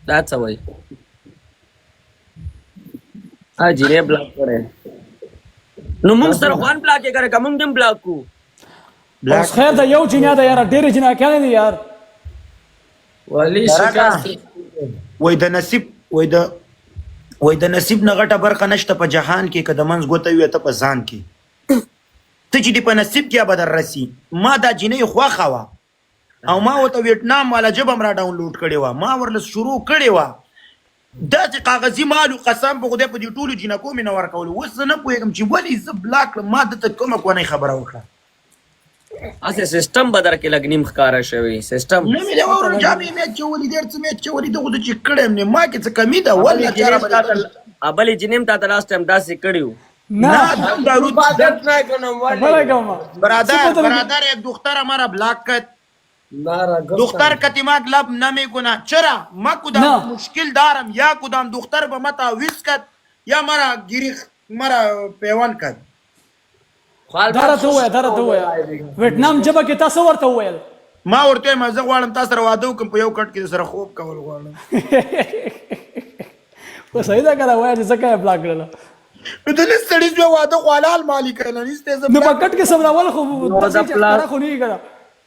دا څه وایي؟ ا جینې بلاک کړي نو موږ سره خوان بلاک یې کړه که موږ دې هم بلاک کو. اوس خیر ده، یو جنیا ده یاره، ډېرې جناکیانې دي یار. ولی شکست. وای د نصیب، وای د، وای د نصیب نه غټه برخه نشته په جهان کې، که د منځ ګوته وي ته په ځان کې، ته چې دې په نصیب کې به در رسي. ما دا جینۍ خوښه وه او ما ورته ویټنام والا ژبه هم را ډاونلوډ کړې وه، ما ورله شروع کړې وه. داسې کاغذي مالو، قسم په خدای په دې ټولو جینکو مې نه ورکولو. اوس زه نه پوهېږم چې ولې زه بلاک کړم، ما ده ته کومه کونۍ خبره وکړه. هسې سیستم به درکې لږ نیم ښکاره شوی سیستم. نه مې دی وروره، جامې مې اچولي دي، هر څه مې اچولي دي، خو زه چې کړی یم نه، ما کې څه کمي ده والله. چې را به بلې جینۍ هم تاته لاست ټایم داسې کړي وو. نه نه دم دارو عبادت نه کنم ولی خبره کوم. برادر څه پته لګي؟ برادر، یک دختر ہمارا بلاک کت نارا گفتم. دختر کتیماک لب نمیکنه، چرا ما کدام نه. مشکل دارم یا کدام دختر به ما تعویض کد یا مرا گریخ مرا پیوند کد. دا راته ووایه، دا راته ووایه، ویټنام ژبه کې تاسو ورته وویل؟ ما ورته وایم زه غواړم تا سره واده وکړم، په یو کټ کې سره خوب کول غواړم. خو صحیح ده که نه؟ وایه چې ځکه یې بلاک کړله. نو د لس سړي زوی واده خو حلال مالي که نه نشته زه نو په کټ کې سمراول خو نو داسې د چې ښکاره خو نه وي که نه؟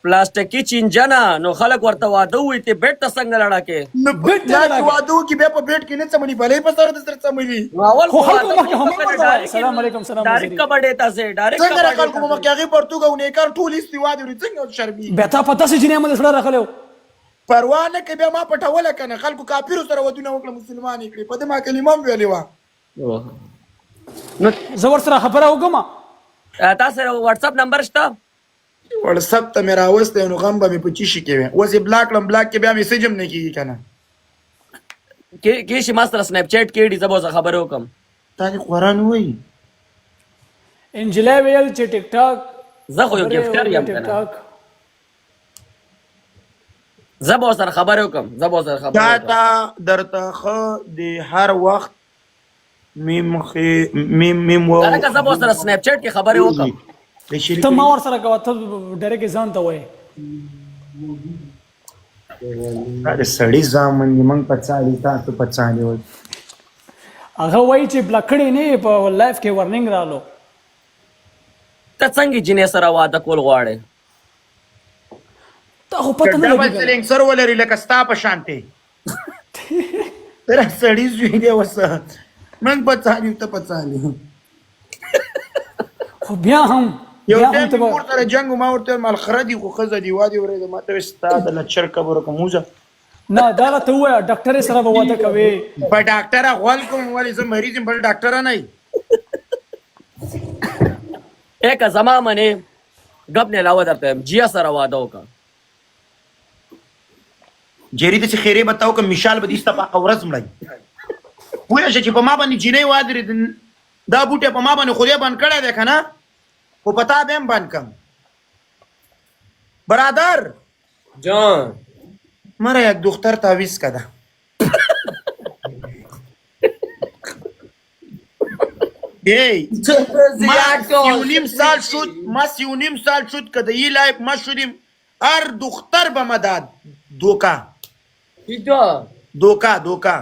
پلاستیکي چینجنه، نو خلک ورته واده ووایي، ته بیټ ته څنګه لړه کې؟ نو بیټ ته لا لړه چې کې. واده وکړي بیا په بیټ کې نه څملي، بلې په سر د سره څملي. نو اول خو خو خلکو واده مخکې کوم هم کنه، ورته وایي ډایرکټ سلام علیکم، سلام ډایرکټ وزیري. کبډې ته ځې، ډایرکټ څنګه د کبډې خلکو ته په ځې. مخکې هغې پرتوګ او نیکر ټول ایستي وادي وري، څنګه شرمېږي؟ بیا تا په داسې جینۍ باندې زړه راغلی و؟ پروا نه کوي، بیا ما پټوله که نه، خلکو کافرو سره ودونه وکړه، مسلمان یې کړې، په دې ما کلمه هم ویلې وه. نو زه ورسره خبره وکړم. تا سره واتس اپ نمبر شته؟ وټساپ ته مې راوستی نو غم به مې په چیشي کې وي. اوس یې بلاک کړم، بلاک کې بیا میسج هم نه کېږي که نه. کې شي ما سره سناپ چیټ کې دي، زه به ورسره خبرې وکړم. تا دې قرآن وایي. انجلۍ ویل چې ټیک ټاک زه خو یو خبرې ګفټر وکړه یم ټیک که نه. ټاک. زه به ورسره خبرې وکړم، زه به ورسره خبرې وکړم. چاته درته ښه دی هر وخت میم خې میم میم واو. لکه زه به ورسره سناپ چیټ کې خبرې وکړم. ته ما ورسره کوه، ته ډایرکټ ځان ته وایې. دا د سړي زامن دي، موږ په څالي تاسو په څالي وای. هغه وایي چې بلاک کړی نه یې، په لایف کې ورننګ رالو. ته څنګه جینۍ سره واده کول غواړې؟ تا خو پته نه ډبل لګي کنه. سلنګسر ولري لکه ستا په شانتې تر سړي زوی دی. اوس موږ په څالي ته په څالي. خو بیا هم یو بیا هم ټایم ته مې مور سره جنګ و، ما ورته ویل مال خره دي خو ښځه دي وادي ورېده، ما ته ویل ستا د لچر قبر کوم وځه. نه دا راته ووایه، ډاکټرې سره به واده کوې؟ په ډاکټره غول کوم، ولې زه مریض یم بل ډاکټره نه یم. ای که زما منې ګپ نه علاوه درته یم، جیا سره واده وکړه. جیری داسې خیرې به تا وکړم، مشال به دې ستا په هغه ورځ مړی پوه شه چې په ما باندې جینۍ وادرېد. دا بوټی په ما باندې خدای بند کړی دی که نه، خو په تا به هم بند کړم برادر. جان. مره یک دختر تعویض کده. ای ما 3.5 سال شد، ما 3.5 سال شد که د ای لایف ما شدیم، هر دختر به ما داد دوکا. ایتا دوکا دوکا.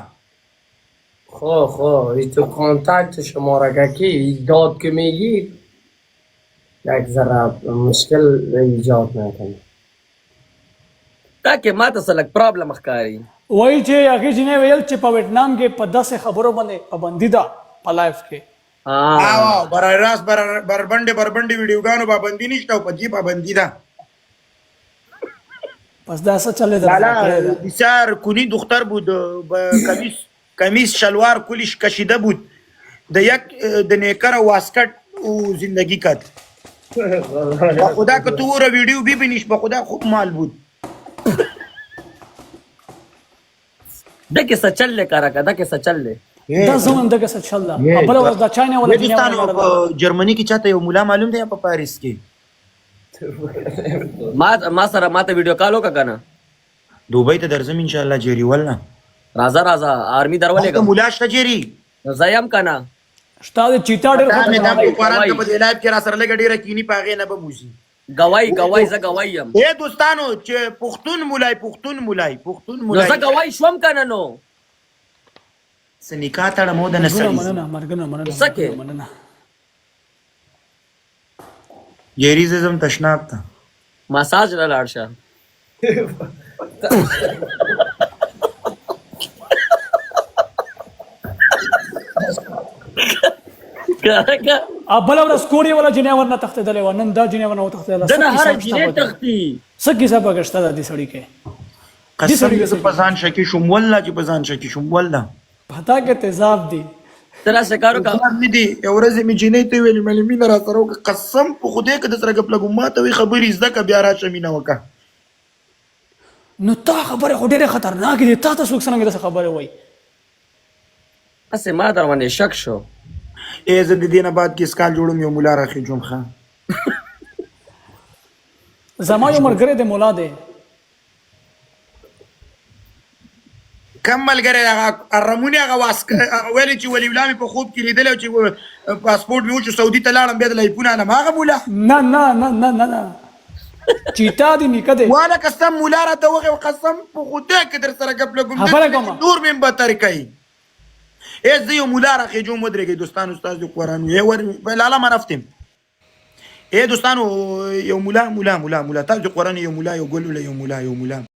خو خو ای تو contact شماره که داد که میگی یک ذره مشکل ایجاد نکنه. تا کې ماته څه لږ problem ښکاري. وایي چې هغې جینۍ ویل چې په ویټنام کې په داسې خبرو باندې پابندي ده په لایف کې. آو برای راست بربنډې بربنډې ویډیوګانو پابندي نشته او په دې پابندي ده. پس دا څه چلې ده؟ لالا بسیار کونی دختر بود، با کمیس کمیس شلوار کلش کشیده بود، د یک د نیکر او واسکټ او زندگی کد. با خدا که تو را ویډیو ببینیش، با خدا خوب مال بود. دکې څه چل دی کرکه، دکې څه چل دی. دا زه وایم دغه څه چل ده. بله ورځ دا چاینه ولا جینۍ دوستانو ولاړه ده. په جرمني کې چاته یو مولا معلوم دی یا په پاریس کې؟ ما سره ما ته ویډیو کال وکړه کنه. دوبۍ ته درځم ان شاء الله جیری والله. راځه راځه، آرمي درولېږم. مولا شته جیری؟ نو زه یم کنه. ستا د چیتا ډېر دا مې ښه دا گواهی، قرآن ته گواهی. په دې لایف کې را سره لږه ډېره کینی، په هغې نه به موزي. گواهی گواهی، زه گواهی یم. اے دوستانو چې پښتون مولای، پښتون مولای، پښتون نو مولای. زه گواهی شوم کنه نو. څه نکاح تړم او د نه مرګونه سړي مننه مرګونه مننه څه کې؟ مرګونه مننه. ګیری زه ځم تشناب ته. مساج له لاړ شه. که ا بل ورځ کورې ولا جنې ورنه تښتېدلې وه، نن دا جنې ورنه وتښتېدله. دنه څه هر کیسه شته جنې په دې؟ تختی. څه کیسه پکې شته د دې سړي کې؟ دې قسم سړي دې کې زه څه په ځان شکی شوم، والله چې په ځان شکی شوم والله. پتا کې تیزاب دي. ته راسه کار وکړه. ځان نه دي. یو ورځ مې جینۍ ته ویل، ملي مینه را سره وکړه، قسم په خدای که د سره ګپ لګوم. ما ته وی خبرې زده که، بیا راشه مینه وکړه. نو تا خبرې خو ډېرې خطرناکې دي، تا ته څوک څرنګه داسې خبرې وایي؟ هسې ما در باندې شک شو. ای زه د دې نه بعد کې سکال جوړوم، یو مولا راخېجوم. ښه زما یو ملګری دی، مولا دی. کم ملګری؟ هغه رمونی، هغه واسک، هغه ویلې چې ولی الله مې په خوب کې لیدلی او چې پاسپورټ مې وشو سعودي ته لاړم، بیا د لایفونه علم هغه مولا؟ نه نه نه نه نه نه، چیتا دی نیکه دی. والا قسم مولا راته وغه، قسم په خدای که در سره ګپ لګوم. خبره کومه. نور مې به تر کوي. ای زه یو مولا راخېجوم، ودرېږئ دوستانو، ستاسو د قرآن ای ور لالا ما رفتم. ای دوستانو، یو مولا مولا مولا مولا، تاسو د قرآن یو مولا، یو ګل، یو مولا، یو مولا.